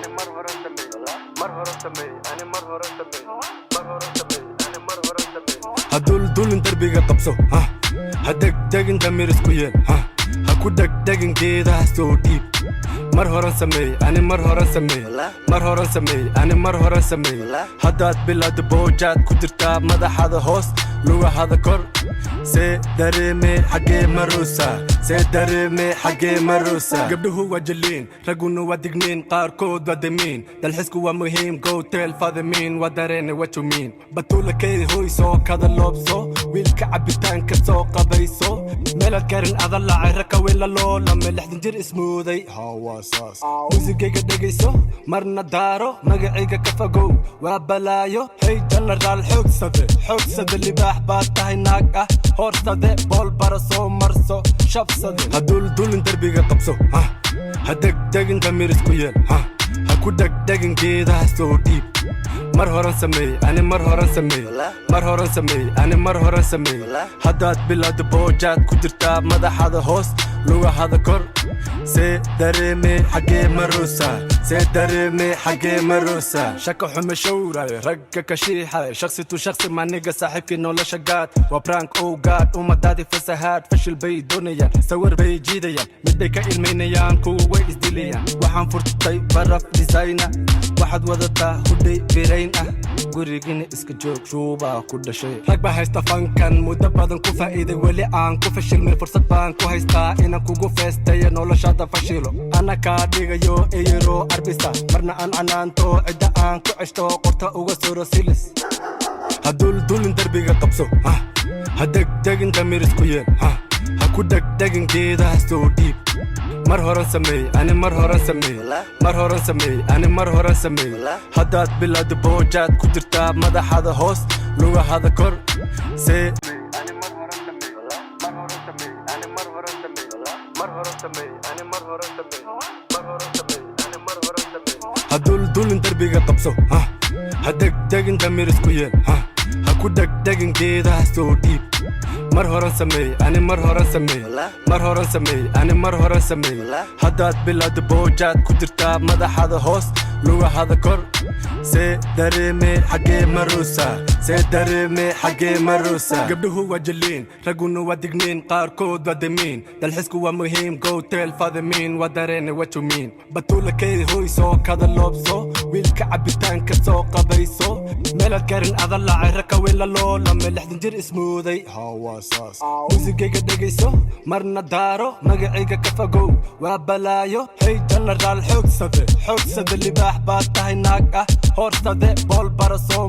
Ani mar hore sameey, mar hore sameey, ani mar hore sameey, mar hore sameey, ani mar hore sameey. Ha duldulin, derbiga qabso, ha ha degdegin, damir isku yeel, ha ha ku dhegdhegin geedaha soo dhiib. Mar horan sameey, ani mar horan sameey, mar horan sameey, ani mar horan sameey. Haddaad bilowda boojaad ku jirtaa, madaxada hoos, lugahada kor. See dareeme xaggee maruusa? See dareeme xaggee maruusa? Gabdhuhu waa jaliin, ragguna waa digniin, qaarkood waa damiin. Dalxisku waa muhiim, go tell fadimiin, waa dareene what you mean. Batuula kay hoy, soo kada loobso, wiilka cabitaanka soo qabayso, meelaad karin ada lacay raka weyn loolame 60 jir ismooday. Hawaasaas muusigayga dhegayso, marna daaro, magacayga ka fogow, waa balaayo. Hey jenaraal, xoogsade, xoogsade, libaax baad tahay, naag ah hoorsade, boolbara soo marso, shabsade. Ha duldulin, derbiga qabso, ha ha degdegin, damir isku yeel, ha ha ku dhegdhegin geedaha soo dhiib. Mar horan sameey, ani mar horan sameey, mar horan sameey, ani mar horan sameey. Haddaad bilowda boojaad ku jirtaa, madaxada hoos, lugahada kor. See dareeme xaggee maruusa? See dareeme xaggee maruusa? Shaka xume showray, ragga ka shiixay, shakhsi tu shakhsi maniga, saaxiibkii nolosha gaad waa prank. Oh God, ummadaadii fasahaad, fashil bay doonayaan, sawir bay jiidayaan, mid bay ka ilmaynayaan, kuwa way isdilayaan. Waxaan furtay baraf designer, waxaad wadataa hudhay birayn ah, gurigina iska joog, shuubaa ku dhashay. Rag baa haysta fankan muddo badan ku faa'iiday, weli aan ku fashilmay. Fursad baan ku haystaa inaan kugu feestayo, noloshada fashilo, ana kaa dhigayo eyro arbisa, marna aan canaanto, cidda aan ku ceshto, qorta uga suro silis. Ha duldulin, derbiga qabso, ha ha degdegin, damir isku yeel, ha ha ku dhegdhegin geedaha soo dhiib. Mar horan sameey, ani mar horan sameey, mar horan sameey, ani mar horan sameey. Haddaad bilowda boojaad ku jirtaa, madaxada hoos, lugahada kor. See Ani mar hore sameey, mar hore sameey, ani mar hore sameey, mar hore sameey, ani mar hore sameey, mar hore sameey, ani mar hore sameey. Ha duldulin, derbiga qabso, ha ha degdegin, damir isku yeel, ha ha ku dhegdhegin geedaha soo dhiib. Mar horan sameey, ani mar horan sameey, mar horan sameey, ani mar horan sameey. Haddaad bilowda boojaad ku jirtaa, madaxada hoos, lugahada kor. See dareeme xaggee maruusa? See dareeme xaggee maruusa? Gabdhuhu waa jaliin, ragguna waa digniin, qaarkood waa damiin. Dalxisku waa muhiim, go tell fadimiin, waa dareene what you mean. Batuula kay hoy, soo kada loobso, wiilka cabitaanka soo qabayso, meelaad karin ada lacay raka weyn loolame 60 jir ismooday. Hawaasaas muusigayga dhegayso, marna daaro, magacayga ka fogow, waa balaayo. Hey jenaraal, xoogsade, xoogsade, libaax baad tahay, naag ah hoorsade, boolbara soo.